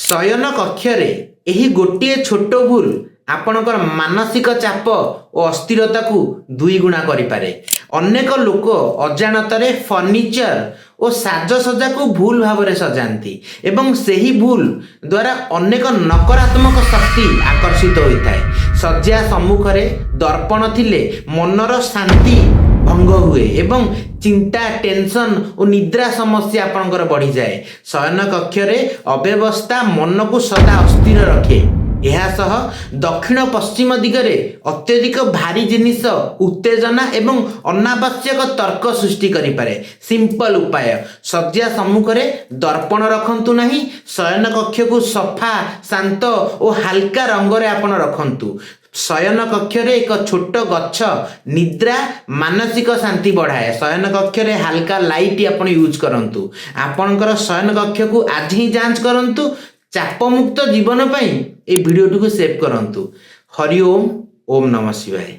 ଶୟନ କକ୍ଷରେ ଏହି ଗୋଟିଏ ଛୋଟ ଭୁଲ ଆପଣଙ୍କର ମାନସିକ ଚାପ ଓ ଅସ୍ଥିରତାକୁ ଦୁଇଗୁଣା କରିପାରେ। ଅନେକ ଲୋକ ଅଜାଣତରେ ଫର୍ଣ୍ଣିଚର ଓ ସାଜସଜ୍ଜାକୁ ଭୁଲ ଭାବରେ ସଜାନ୍ତି ଏବଂ ସେହି ଭୁଲ ଦ୍ୱାରା ଅନେକ ନକାରାତ୍ମକ ଶକ୍ତି ଆକର୍ଷିତ ହୋଇଥାଏ। ଶଯ୍ୟା ସମ୍ମୁଖରେ ଦର୍ପଣ ଥିଲେ ମନର ଶାନ୍ତି ଭଙ୍ଗ ହୁଏ ଏବଂ ଚିନ୍ତା, ଟେନସନ୍ ଓ ନିଦ୍ରା ସମସ୍ୟା ଆପଣଙ୍କର ବଢ଼ିଯାଏ। ଶୟନ କକ୍ଷରେ ଅବ୍ୟବସ୍ଥା ମନକୁ ସଦା ଅସ୍ଥିର ରଖେ। ଏହା ସହ ଦକ୍ଷିଣ ପଶ୍ଚିମ ଦିଗରେ ଅତ୍ୟଧିକ ଭାରୀ ଜିନିଷ ଉତ୍ତେଜନା ଏବଂ ଅନାବଶ୍ୟକ ତର୍କ ସୃଷ୍ଟି କରିପାରେ। ସିମ୍ପଲ ଉପାୟ: ଶଯ୍ୟା ସମ୍ମୁଖରେ ଦର୍ପଣ ରଖନ୍ତୁ ନାହିଁ। ଶୟନ କକ୍ଷକୁ ସଫା, ଶାନ୍ତ ଓ ହାଲକା ରଙ୍ଗରେ ଆପଣ ରଖନ୍ତୁ। ଶୟନ କକ୍ଷରେ ଏକ ଛୋଟ ଗଛ ନିଦ୍ରା, ମାନସିକ ଶାନ୍ତି ବଢ଼ାଏ। ଶୟନ କକ୍ଷରେ ହାଲକା ଲାଇଟ୍ ଆପଣ ୟୁଜ୍ କରନ୍ତୁ। ଆପଣଙ୍କର ଶୟନ କକ୍ଷକୁ ଆଜି ହିଁ ଯାଞ୍ଚ କରନ୍ତୁ। ଚାପମୁକ୍ତ ଜୀବନ ପାଇଁ ଏଇ ଭିଡ଼ିଓଟିକୁ ସେଭ୍ କରନ୍ତୁ। ହରି ଓମ୍, ଓମ୍ ନମଃ ଶିବାୟ।